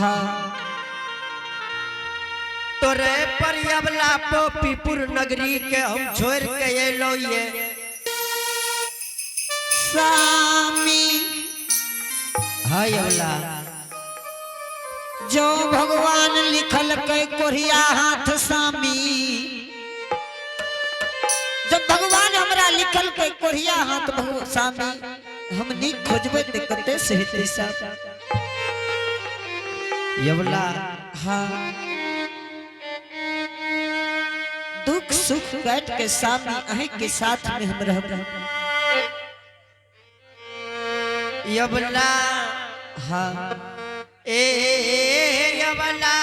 हाँ। तोरे पर अबला पीपुर नगरी के हम छोड़ के एलो ये। स्वामी। हाँ अबला। जो भगवान लिखल के कोरिया हाथ स्वामी, जब भगवान हमरा लिखल के कोरिया हाथ भगवान स्वामी, हम नीक खोजबै ते कते से हेतै साहब। यवला। हाँ, दुख सुख काट के स्वामी अहीं के साथ में हम रहब। यवला। हाँ। ए यवला,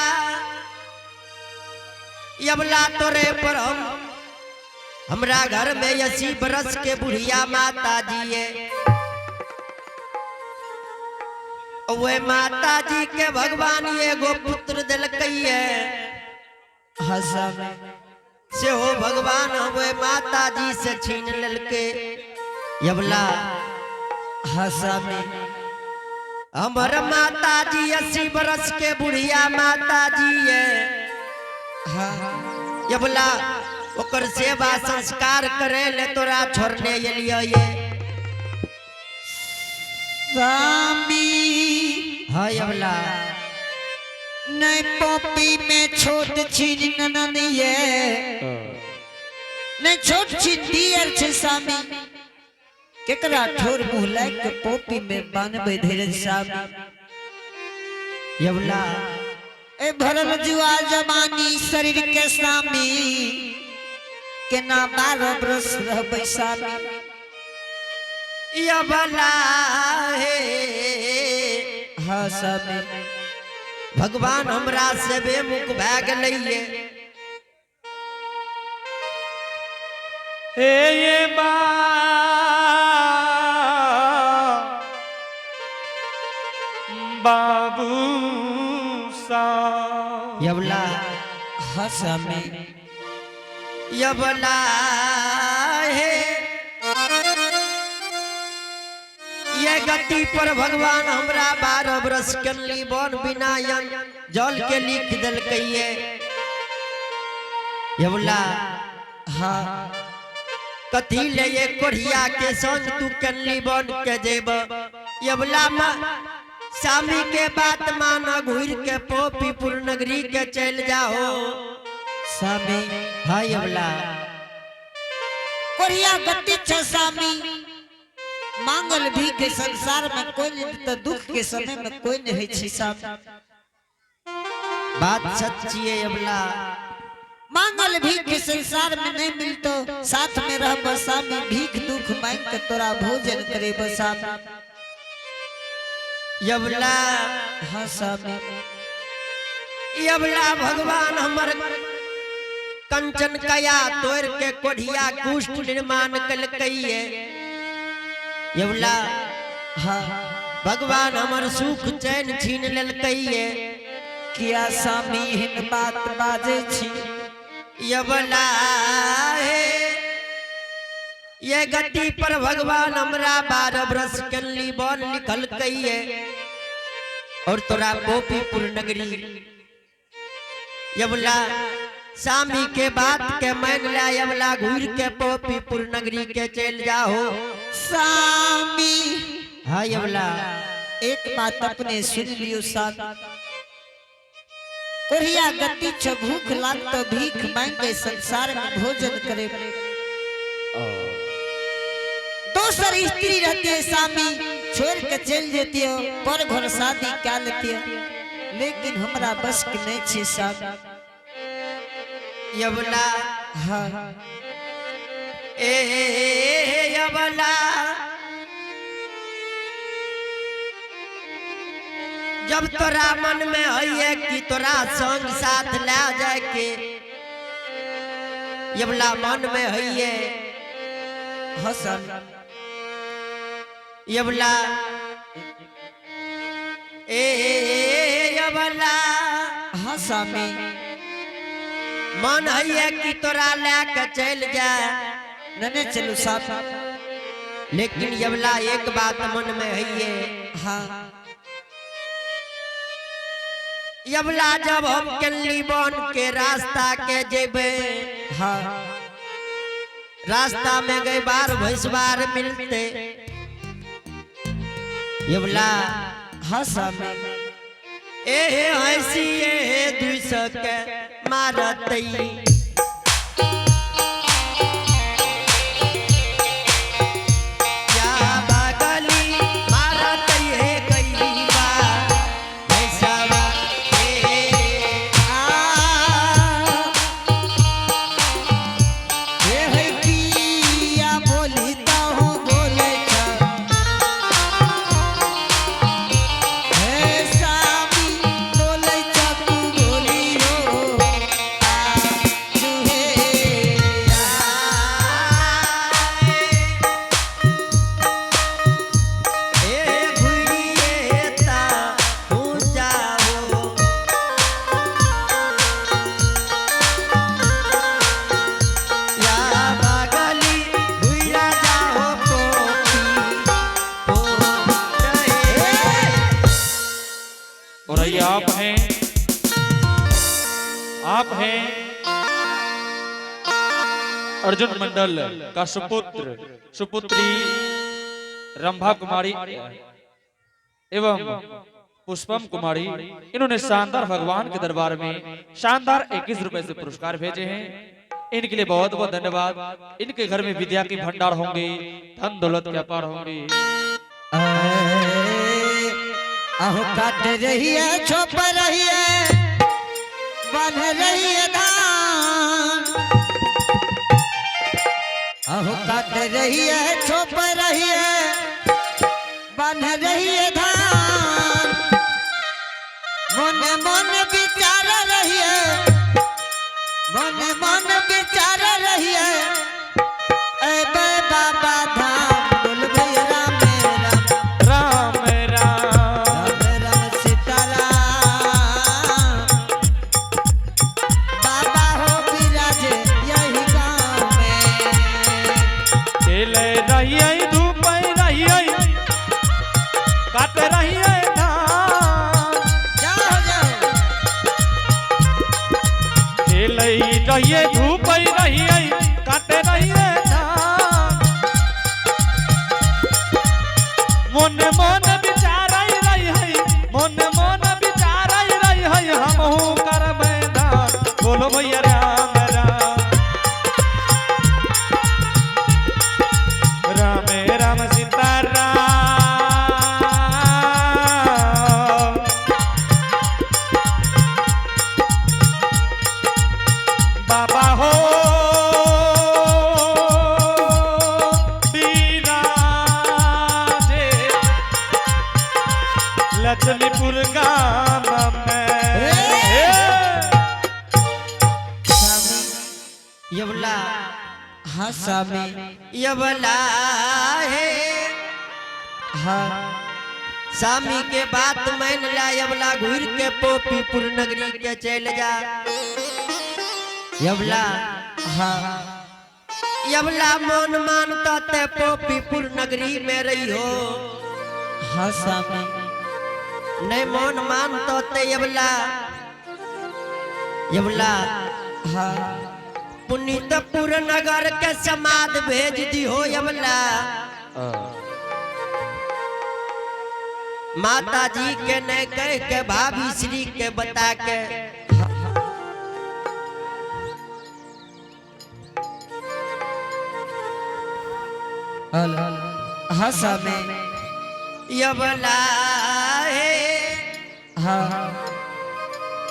यवला, तोरे पर हम हमरा घर में 80 बरस के बुढ़िया माता जी है। वे माता जी के भगवान एगो पुत्र दिलकै है। हाँ स्वामी। से हो भगवान हमें माता जी से छीन लेलके यवला। हाँ स्वामी। हमर माता जी 80 बरस के बुढ़िया माता जी है। हाँ। यवला, ओकर सेवा संस्कार करे ले तोरा छोड़ने एलियो ये। स्वामी। हाँ यवला। नहीं पोपी में छोट छीन ननन ये, नहीं छोट छीन दियर छे स्वामी, केकरा ठोर मुंह लाग के पोपी में बानबे धीरज स्वामी। यवला। ए भरल जुआ जवानी शरीर के स्वामी, केना 12 बरस रहबै स्वामी। यवला हे। हाँ स्वामी। भगवान हमरा से बेमुख भए गेलै ये। हे ये बा बाबू सा। यवला। हाँ स्वामी। यवला हे, ये गति पर भगवान हमरा 12 बरस कनली बन बिनायन जल के लिख देलकै ये। यवला। हाँ। कथी ले ये कोढ़िया के संग तू कनली बन के जेब? यवला, मा स्वामी के बात माना, घूर के पोपीपुर नगरी के चल जाओ। स्वामी। हाँ यवला। कोरिया गति छ स्वामी, मांगल भी के संसार में कोई नहीं तो दुख के समय में कोई नहीं है छी स्वामी। बात सच्ची है यवला। मांगल भीख के संसार में नहीं मिलतो, साथ में रह स्वामी, भीख दुख मांग के तोरा भोजन करे स्वामी। यवला। हाँ स्वामी। यवला, भगवान हमर कंचन कया तोड़ के कोढ़िया कुष्ठ निर्माण कलकै है यवला। हाँ। भगवान हमर सुख चैन छीन लेलकै है। किया स्वामी एहन बात बाजे छी? यवला हे, ये गति पर भगवान हमरा 12 बरस कनली बन लिखलकै है और तोरा गोपीपुर नगरी। यवला, स्वामी के बात के मान ला यवला, घूर के पोपीपुर नगरी के चल जाओ। स्वामी। हाँ यवला। एक बात अपने सुन लियो स्वामी, कोरिया गति छ, भूख लाग तो भीख मांग के संसार में भोजन करे। दोसर स्त्री रहती है स्वामी, छोड़ के चल जेती हो, पर घर शादी क्या लेती हो, लेकिन हमरा बस के नहीं छे स्वामी। यवला। हाँ। ए यवला, जब तोरा मन में है कि तोरा संग साथ ले जाए के, यवला, मन में है? हाँ स्वामी। यवला, ए यवला। हाँ स्वामी। मन है कि तोरा ले के चल जाए। नने चलू साहब। लेकिन यवला, एक बात मन में है। हाँ। यबला जब हम केली बन के रास्ता के जेबे, हाँ। रास्ता में गए बार भैंसवार मिलते यबला। हाँ स्वामी। ए हे हंसी ए हे दुई सके मारतई। या बागली मारतई हे गईबा भैंसवा हे। आ हे है किया बोली ताहू बोले छ। हे स्वामी बोले छ तू बोली हो आ जुहे। ए घुरिए ता हूँ जाओ। या बागली भुइया जाओ पोती पोते। और ये आप हैं, आप हैं अर्जुन मंडल का सुपुत्र सुपुत्री रंभा कुमारी एवं पुष्पम कुमारी, इन्होंने शानदार भगवान के दरबार में शानदार 21 रुपए से पुरस्कार भेजे हैं। इनके लिए बहुत बहुत धन्यवाद। इनके घर में विद्या के भंडार होंगे, धन दौलत के अपार होंगे। अहो काट रही है, छोप रही है, बन रही है धान। अहो काट रही है, छोप रही है, बन रही है धान। मन मन विचार रही है, मन मन विचार रही है, ए बे बाबा धाम बोल भैया राम राम। राम राम। राम राम सीता राम, बाबा हो विराजे यही गाँव में। खेल रही धूप रही, काट रही धान। जाओ जाओ। खेल रही धूप रही, काट रही धान। मन मन विचार रही है, मन मन विचार रही है, हमहू करबै दान। बोलो भैया राम राम। राम राम सीता राम। बाबा हो विराजे लक्ष्मीपुर गाम में। स्वामी। यबला। हाँ स्वामी। यबला हे। हाँ। सामी के बात मान ला यबला, घुर के पोपीपुर नगरी के चल जा यबला। हाँ। यबला मन मानता ते पोपीपुर नगरी में रही हो। हाँ स्वामी। नहीं मन मानता ते यबला, यबला हाँ। पुनीतपुर नगर के समाध भेज दी हो यबला। माता जी के नहीं कह के, भाभी श्री के बता के। हाँ स्वामी। यबला हे। हाँ।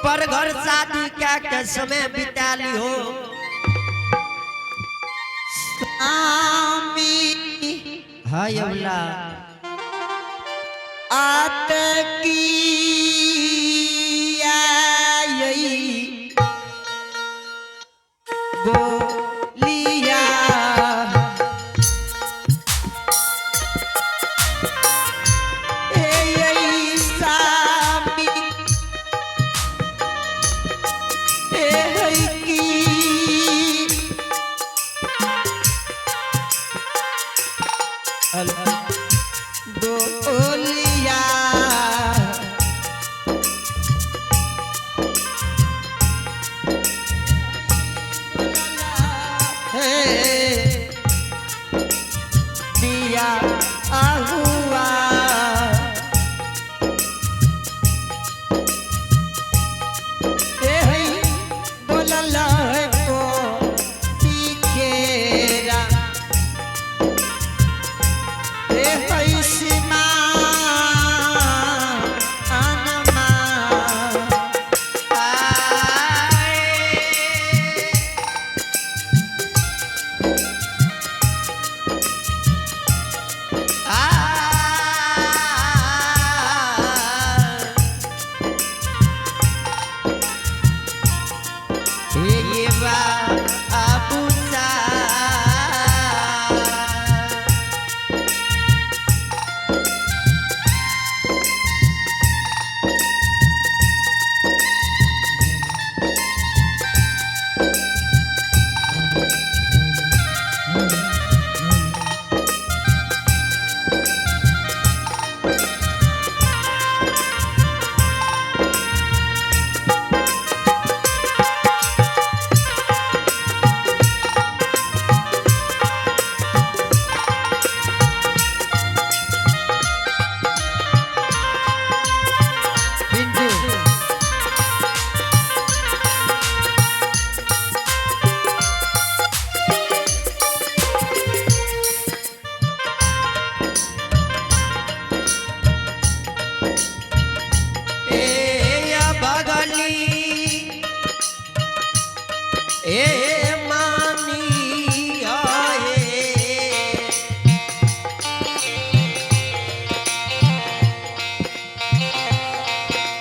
पर घर शादी क्या के समय बिता ली हो। स्वामी। हाँ यबला। आत की आई बोलिया, ए स्वामी, ए है की बोलिया।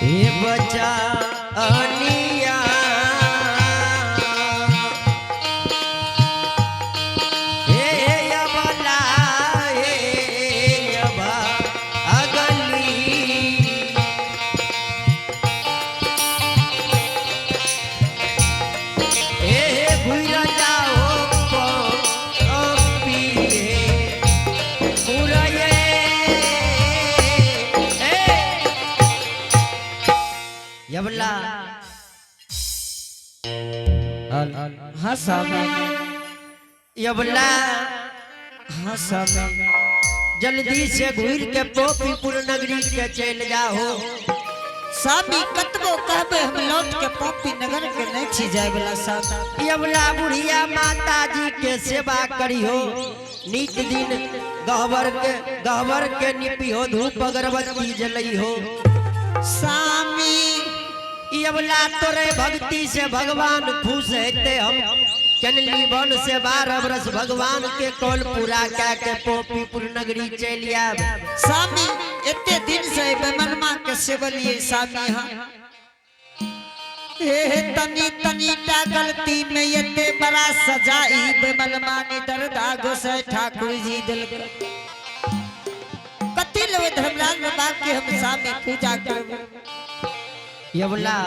हे बचा अनिया हे अबला हे अबा अगली। हे घुर जाओ पिए पुरये यबला। हाँ स्वामी। यबला। हाँ स्वामी। जल्दी से घुर के पोपीपुर नगरी के चल जाओ। स्वामी, कतबो कहबे हम लौट के पॉपी नगर के नहीं छी जाए वाला स्वामी। यबला, बुढ़िया माता जी के सेवा करियो, नित दिन गहवर के निपिहो, धूप अगरबत्ती जलइहो। स्वामी। यबला, तोरे भक्ति से भगवान खुश हेते। हम चनली वन से 12 बरस भगवान के कौल पूरा कै के पोपीपुर नगरी चलि आयब। स्वामी, एते दिन से बेमनमा के सेवलिए स्वामी। हाँ, हे तनी तनी टा गलती में एते बड़ा सजाई बेमनमा ने दर्दा गोसाई ठाकुर जी दिल। कथी लेबै धर्मराज बाबा के हम स्वामी पूजा करबै? यबला।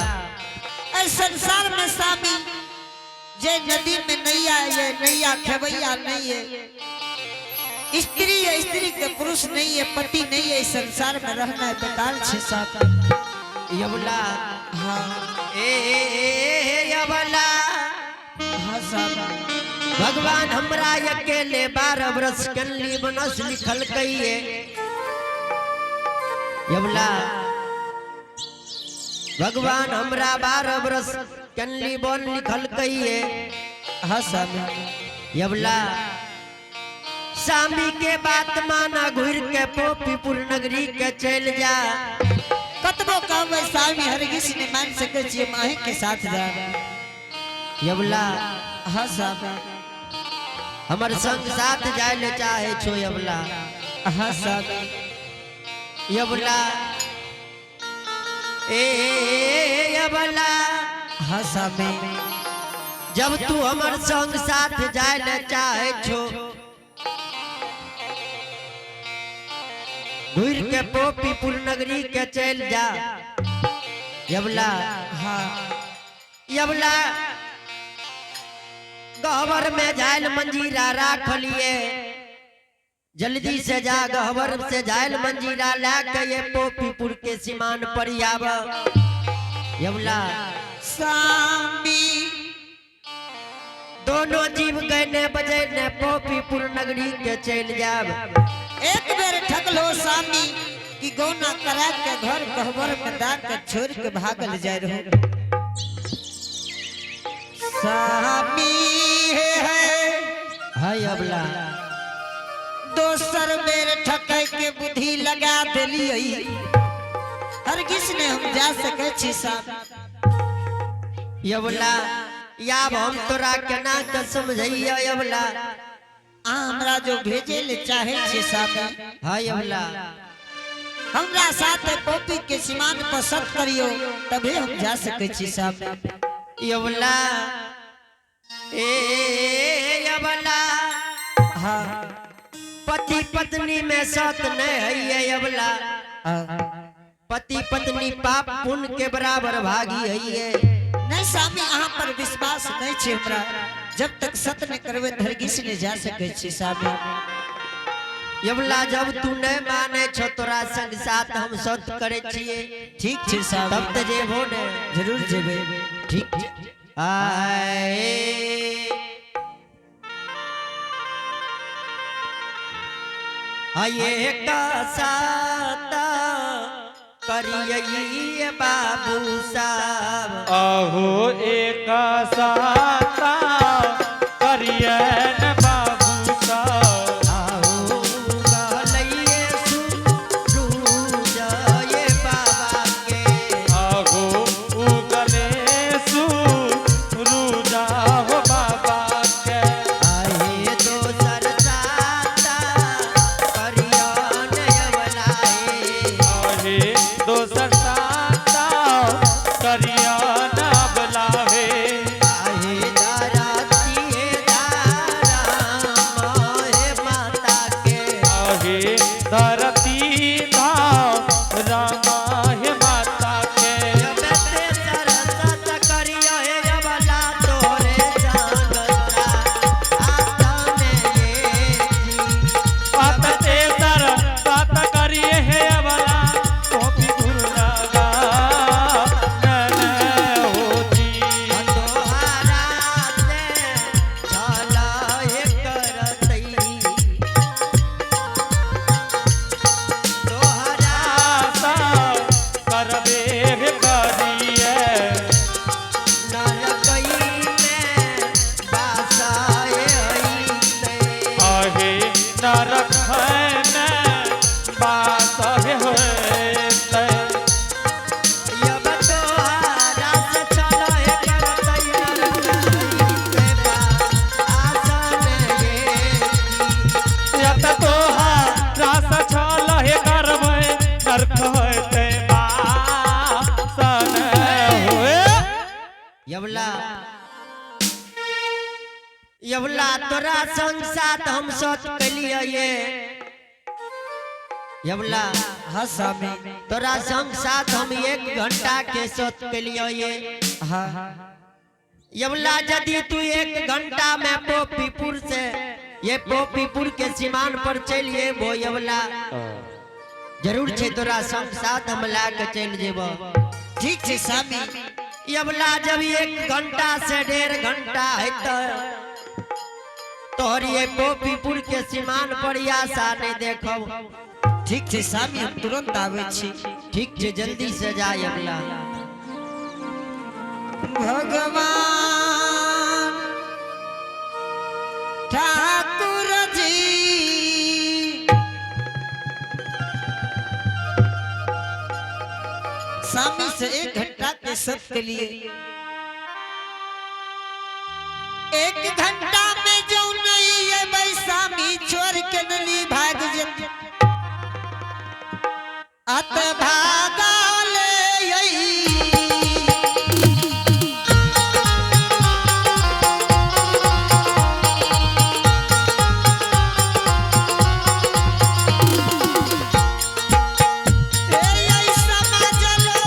ऐ संसार में स्वामी, जे नदी में नैया है, नैया खेवैया नहीं है, स्त्री है, स्त्री के पुरुष नहीं है, पति नहीं है, इस संसार में रहना है बेकार छे साहब। यबला। हाँ। ए ए, ए, यबला। हाँ साहब। भगवान हमरा अकेले 12 बरस कनली बनस लिखल कहिए। यबला, भगवान हमरा 12 बरस कनली बन लिखल कहिए। हाँ साहब। यबला, स्वामी के बात माना, घुर के पोपीपुर नगरी के चल जा। कतबो कहबै स्वामी, हरगिज नहीं मान सकै छियै, हम अहीं के साथ जाब। यबला। हाँ साहब। हमर संग साथ जाय ले चाहे छो यबला? हाँ साहब। यबला, ए यबला। हाँ स्वामी। जब तू हमर संग साथ जाय ले चाहे छो, घुर के पोपीपुर नगरी के चल जा यबला। हाँ। यबला, गहबर में जायल मंजीरा राखलिए, जल्दी से जा, गहबर से जायल मंजीरा ला के ये पोपीपुर के सीमान पर आब यबला। स्वामी। दोनों जीव गने बजे ने पोपीपुर नगरी के चल जाब। एक बेर ठकलो स्वामी कि गौना करा के घर गहबर में दा के छोड़ के भागल जाय रहो स्वामी। हे है। हाय अबला। दोसर बेर ठकै के बुद्धि लगा देलियै, हरगिज ने हम जा सकै छी साहब। यबला, याब हम तोरा केना के समझैया यबला? आ हमरा जो भेजे ले चाहे छी साहब, हाय अबला। हमरा साथ पोपी के सीमान पर सत करियो, तभी हम जा सकै छी साहब। यबला, ए यबला। हाँ। पति पत्नी में सत नहीं है यबला। हाँ। पति पत्नी पाप पुण्य के बराबर भागी है। नहीं स्वामी, अहाँ पर विश्वास नहीं छे हमरा। जब तक सत न करवे, हरगिज ने जा सकै छी स्वामी। यबला, जब तू नहीं माने छो, तोरा संग साथ हम सत करे छिए। ठीक छै तब साहब। त जेबो ने? जरूर जेबै। ठीक छै। आए आये का साता करिए बाबू साहब। आहो एक साता करियन बाबू साहब। आओ गलैये सुरूज ये बाबा के। आहो उगले सुरुजा हो बाबा के। आहे दोसर साता करियन यवलाए। आहे दोसर साता। करिए। नरकई में बासाए अइते। आहे नरक में बास होते। यब तोहरा से चलहे करतै नरकई के बासन ये। यत तोहा रास छल हे करबै नरक होते बासन होए। यवला यवला, तोरा संग साथ हम सत कलिए ये यवला। हाँ स्वामी। तोरा संग साथ हम 1 घंटा के सत कलिए ये। हाँ। यवला, यदि तू 1 घंटा में पोपीपुर से ये पोपीपुर के सीमान पर चलिए वो यवला, जरूर छे तोरा संग साथ हम ला के चल जेबो। ठीक है स्वामी। यवला, जब 1 घंटा से 1.5 घंटा है तो तोहर ये गोपीपुर के सीमान पर आशा नहीं देखब। ठीक है स्वामी, हम तुरंत आवे छी। ठीक છે, जल्दी से जा यवला। भगवान ठाकुर जी, स्वामी से 1 घंटा के सब के लिए 1 घंटा में जो नहीं है भाई स्वामी छोड़ के नली भाग जत अत भागा ले यही। ए ए समाजलो,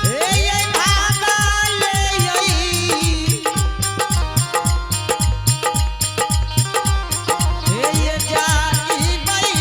ए ए भागा ले यही। ए ए जाई बई।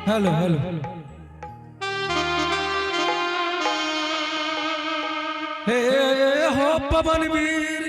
हेलो हेलो हे हो पवन वीर।